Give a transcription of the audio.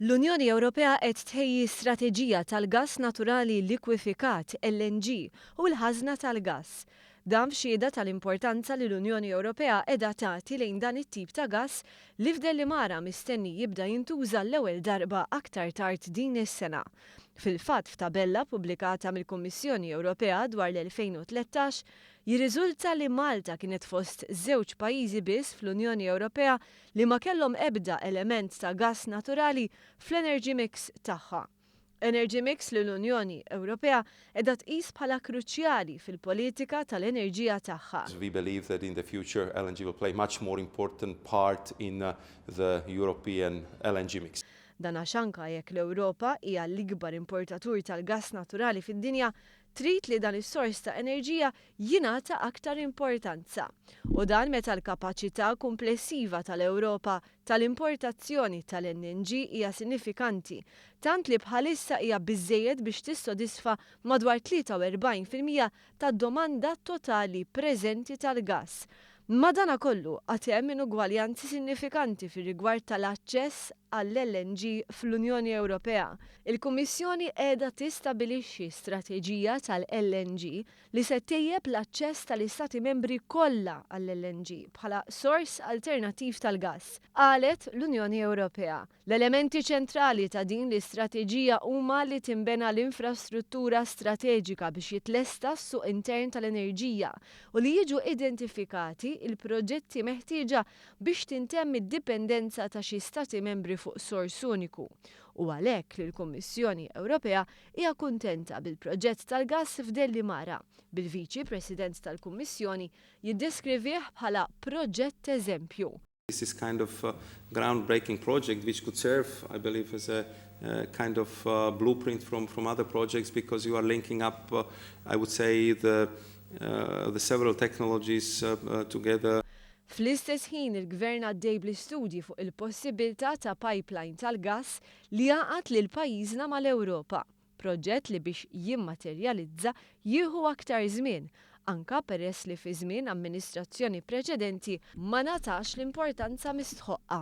L-Unjoni Ewropea qed tħejji strateġija tal-gass naturali likwifikat, LNG, u l-ħażna tal-gass. Dan f'xhieda tal-importanza li l-Unjoni Ewropea qiegħda tagħti lejn dan it-tip ta' gass li f'Delimara mistenni jibda jintuża l-ewwel darba aktar tard din is-sena. Fil-fatt f'tabella ppubblikata mill-Kummissjoni Ewropea dwar l-2013 jirriżulta li Malta kienet fost żewġ pajjiżi biss fl-Unjoni Ewropea li ma kellhom ebda element ta' gass naturali fl-energy mix tagħha. Energy mix li l-Unjoni Ewropea qiegħda tqis bħala kruċjali fil-politika tal-enerġija tagħha. We believe that in the future LNG will play much more important part in the European LNG mix. Dan għax anke jekk l-Ewropa hija l-ikbar importatur tal-gass naturali fid-dinja, trid li dan is-sors ta' enerġija jingħata aktar importanza. U dan meta l-kapaċità kumplessiva tal-Ewropa tal-importazzjoni tal-LNG hija sinifikanti, tant li bħalissa hija biżżejjed biex tissodisfa madwar 43% tad-domanda totali preżenti tal-gass. Madanakollu, għad hemm inugwaljanzi sinifikanti fir-rigward tal-aċċess għall-LNG fl-Unjoni Ewropea. Il-Kummissjoni qiegħda tistabbilixxi strateġija tal-LNG li se ttejjeb l-aċċess tal-Istati Membri kollha għall-LNG bħala sors alternattiv tal-gass, qalet l-Unjoni Ewropea. L-elementi ċentrali ta' din l-istrateġija huma li tinbena l-infrastruttura strateġika biex jitlesta s-suq intern tal-enerġija u li jiġu identifikati l-proġetti meħtieġa biex tintemm id-dipendenza ta' xi Stati Membri fuq sors uniku. U għalhekk li l-Kummissjoni Ewropea hija kuntenta bil-proġett tal-gass f'Delimara, bil-Viċi President tal-Kummissjoni jiddeskrivih bħala proġett eżempju. This is kind of a groundbreaking project which could serve, I believe, as a kind of blueprint from other projects because you are linking up, I would say, the several technologies together. Fl-istess ħin il-Gvern għaddej bl-istudji fuq il-possibilità ta' pipeline tal-gass li jgħaqqad lil pajjiżna mal-Ewropa. Proġett li biex jimmaterjalizza jieħu aktar żmien, anka peress li fi żmien amministrazzjoni preċedenti ma ngħatax l-importanza mistħoqqa.